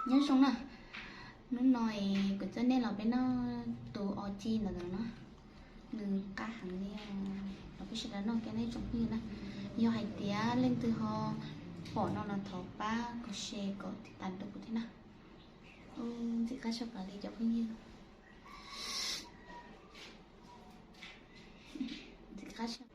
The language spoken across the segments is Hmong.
Nyob zoo na, hnub no kuv coj nej los peb noj tus os ci ntawm no, nws qab heev li os. Los peb sawv daws noj kiag nej tsoom phooj ywg na. Yog hais tias leej twg ho pom no los thov pab kom share kom tiv tas rau kuv thiab na. Ntxim qab tshaj plaws li cov phooj ywg. Ntxim qab tshaj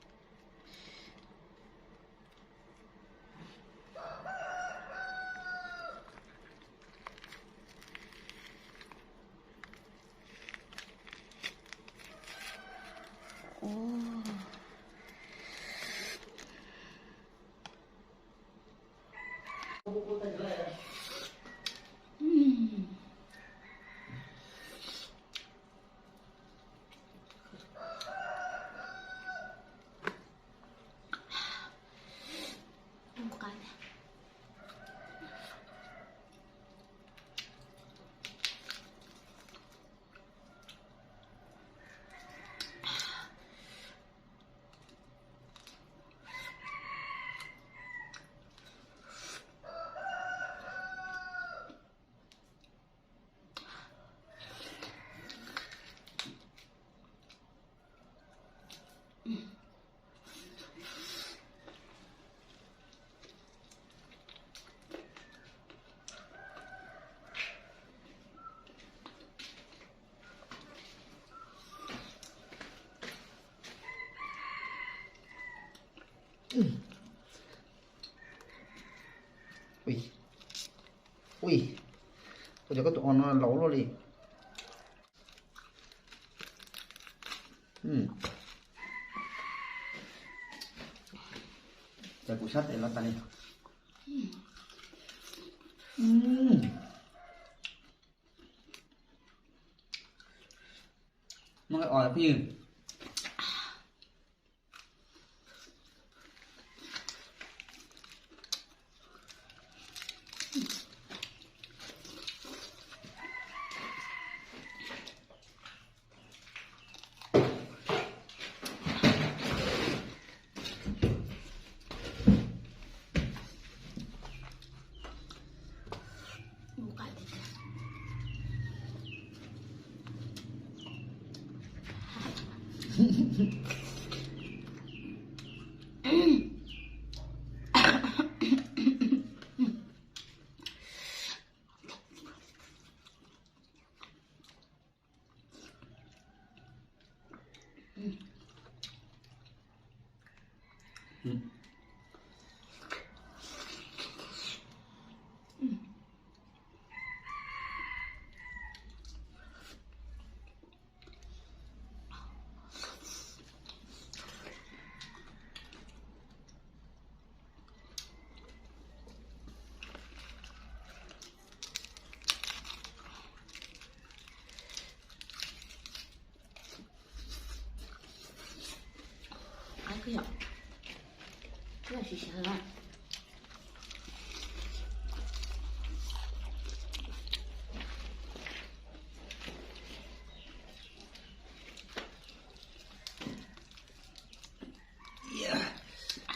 Ui, ua cas koj tus os no laus luaj li. Cas kuv sab tes los tas li. Muab os phooj ywg.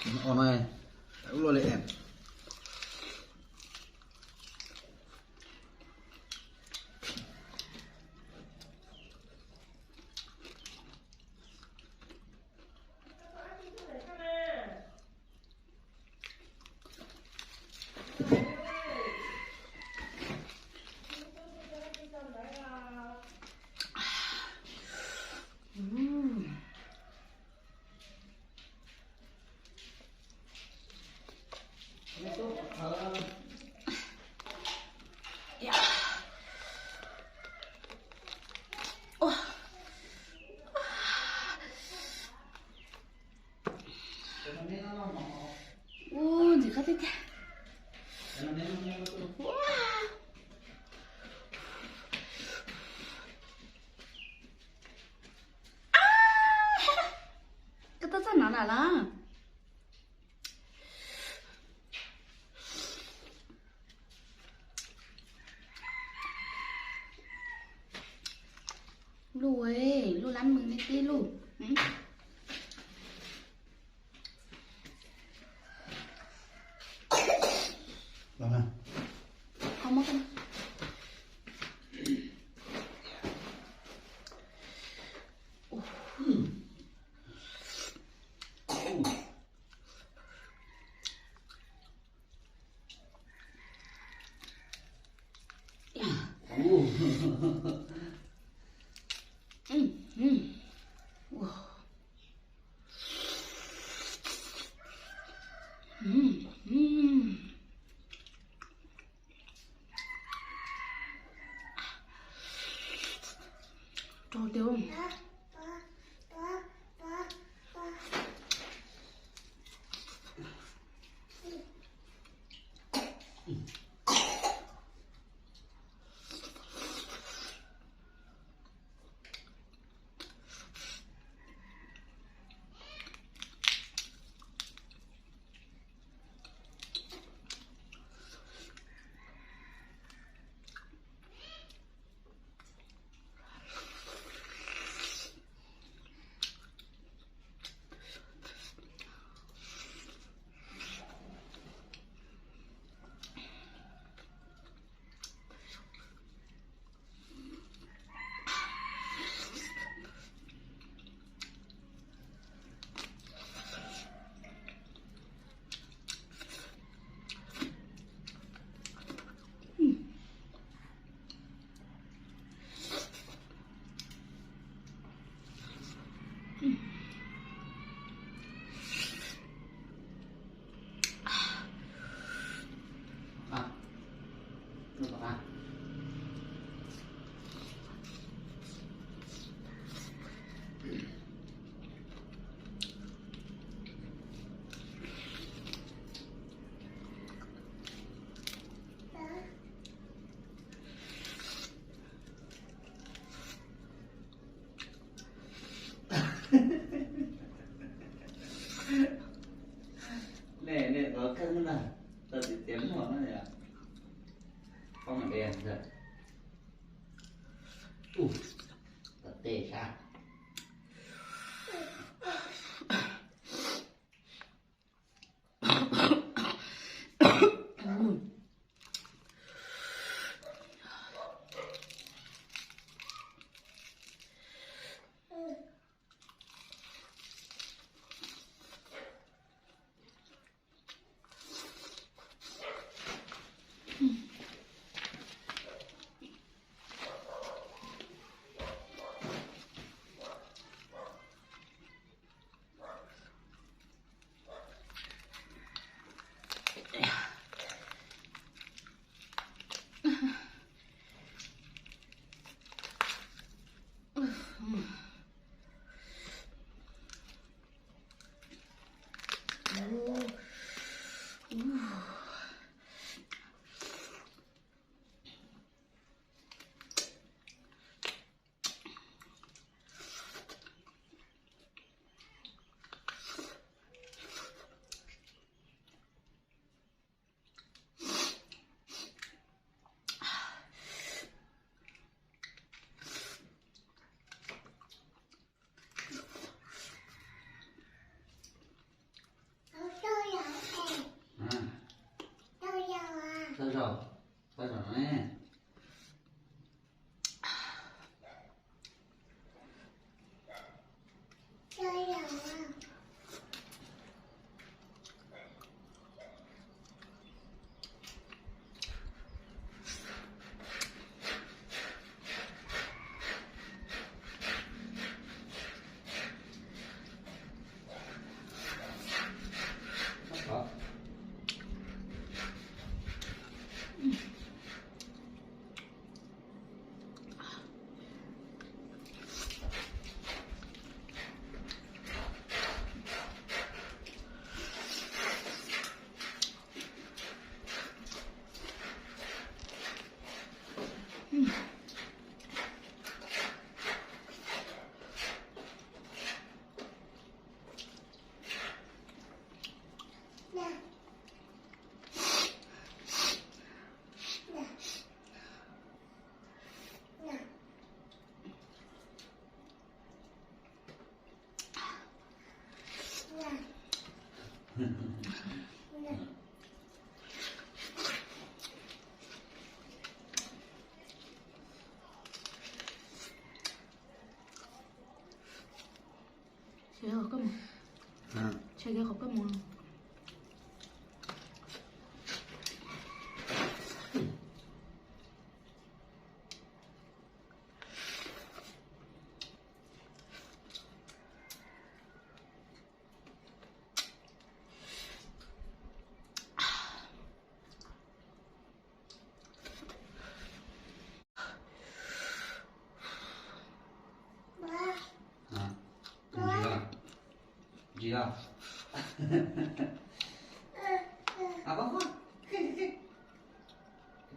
Os no ua luaj li. Ua ntxim qab tiag tiag. Koj twb txog no lawm los? Luj, luj lab mws nej tib luj. Koj muab, Tau, tau zaum no ne. Ntsis os. Ntsis os.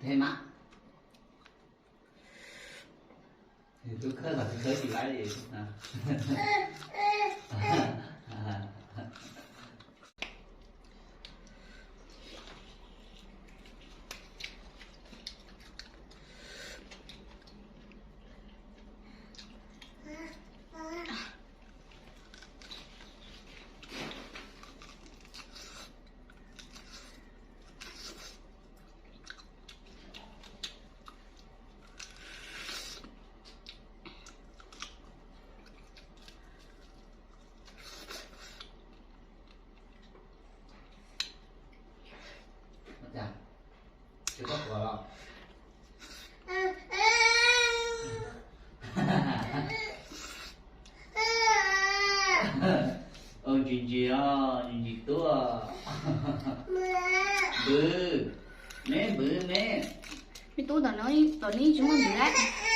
Them mas. Tus khawb los khawb tsis laib li. Ntsis ntsis os, ntsis ntsis tuaj. Npwv, neb npwv neb. Me tub tom no, tom no tsis muaj npwv lawm.